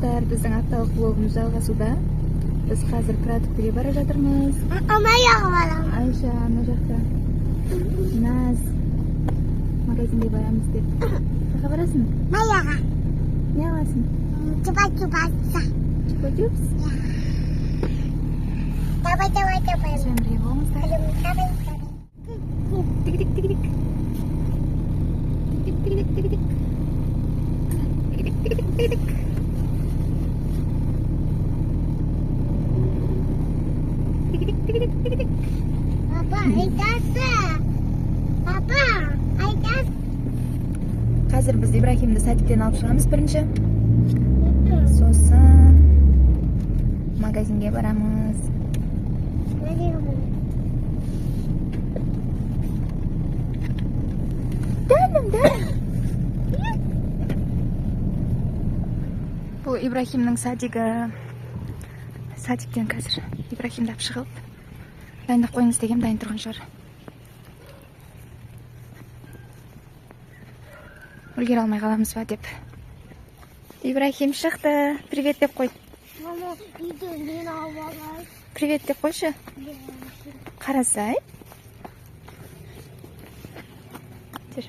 Достар, біздің апталық влогымыз жалғасуда. Біз қазір продуктіге бара жатырмыз. Аяғы барамыз. Айша ана жақта. Наз магазинге барамыз деп. Қайда барасың? Аяға. Не аласың? Чупа-чупа. Чупа-чупс? Давай, давай, давай. Бізбен бірге болыңыздар. Давай, давай. Тик-тик-тик-тик. Тик-тик-тик-тик. Тик-тик-тик-тик. Тик-тик-тик-тик. Папа, айтасы. Папа, айтасы. Қазір біз Ибрахимді садиктен алып шығамыз бірінші. Сосын магазинге барамыз. Дәлім, дәлім. Бұл Ибрахимнің садигі. Садиктен қазір Ибрахимді алып шығып, дайындап қойыңыз дегем, дайын тұрған шығар. Үлгере алмай қаламыз ба деп. Ибрахим шықты. Привет деп қой. Мама, үйде мен алып алайын. Привет деп қойшы. Қарасай. Жүр.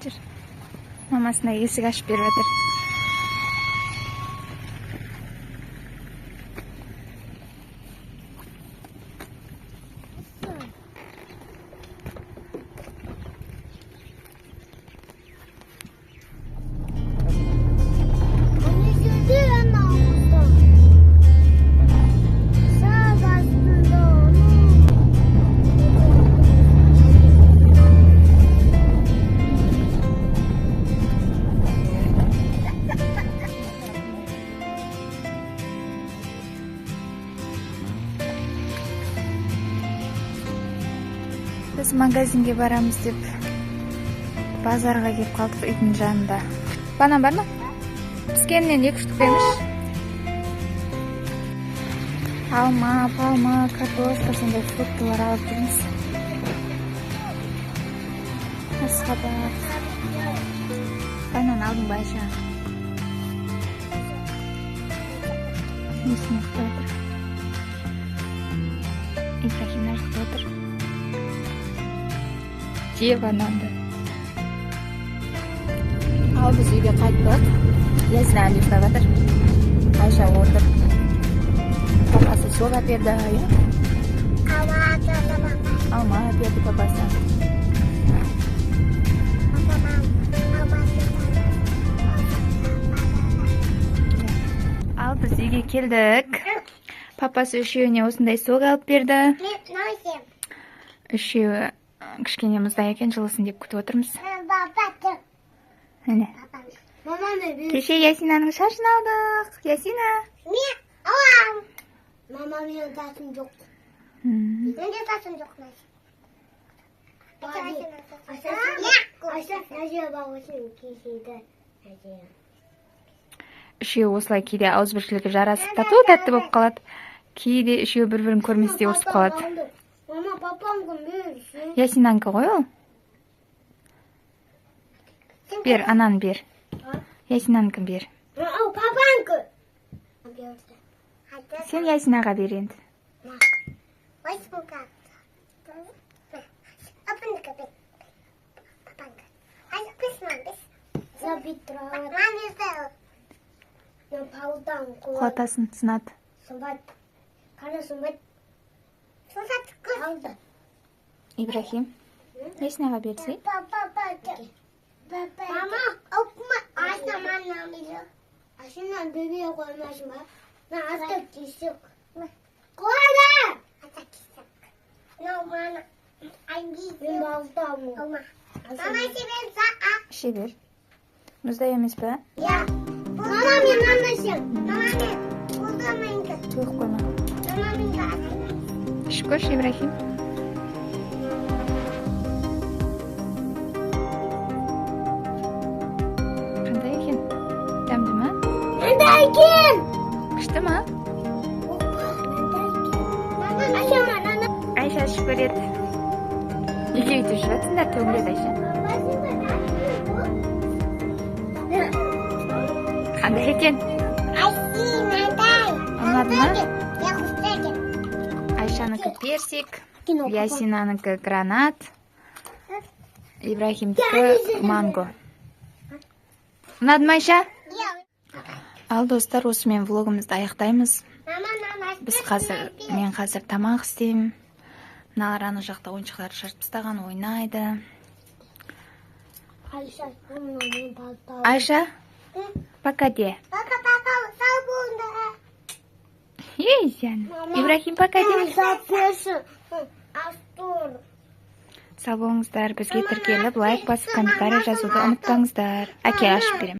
Жүр. Мамасына есік ашып беріп жатыр. Ана жерде ана ауызда. Саз астында оның. Біз магазинге барамыз деп базарға келіп қалдық үйдің жанында. Банан бар ма? Піскенінен 2 штук беріңізші. Алма, палма, картошка, сондай фруктылар алып жүрміз. Асқабақ. Банан алдың ба, Айша? Несін ұйықтап отыр? Ибрахим мына жақта отыр. Же бананды. Ал біз үйге қайттық. Ясина әлі ұйықтап жатыр. Айша отыр. Папасы сок әперді, иә? Алма әперді папа. Алма әперді папасы. Папа, алма әперді. Ал біз үйге келдік. Папасы үшеуіне осындай сок алып берді. Мен мынау жем. Үшеуі кішкене мұздай екен, жылысын деп күтіп отырмыз. Папа, Міне. Мама, мен Кеше Ясинаның шашын алдық. Ясина. Мен алам. Мама, менің тасым жоқ. Менде тасым жоқ. Үшеуі осылай кейде ауызбіршілігі жарасып тату тәтті болып қалады. Кейде үшеуі бір-бірін көрместей ұрысып қалады. Мама, папам берсін. Ясинанікі ғой ол. Бер, ананы бер. Ясинанікін бер. Ау, папамкі. Сен Ясинаға бер енді. Құлатасын, сынады. Ибрахим, Ясинаға берсей. Мама, окма, асна мана мило. Асна бебе қоймасын ба? На ата кисік. Қойда! Ата кисік. Но мана. Мен балдамын. Мама, сен саа. Іше бер. Мұздай емес пе? Я. Мама, мен мана сен. Мама, мен. Қолда менікі. Төгіп қойма. Мама, мен асна. Ішіп көрші, Ибрахим. Қандай екен? Дәмді ма? Қандай екен? Күшті ма? Айша ішіп көреді. Неге өйтіп ішіп жатсыңдар? Төгіледі, Айша. Қандай екен? Ұнады ма? Айшанікі персик, Ясинанікі гранат, Ибрахимдікі манго. Ұнады ма, Айша? Ал, достар, осымен влогымызды аяқтаймыз. Біз қазір, мен қазір тамақ істеймін. Мыналар ана жақта ойыншықтарды шашып тастаған, ойнайды. Айша. Айша, пока де. Пока, пока, сау болыңдар. Ей, сен. Ибрахим, пока де. Астор. Сау болыңыздар. Бізге тіркеліп, лайк басып, комментарий жазуды ұмытпаңыздар. Әке, ашып беремін.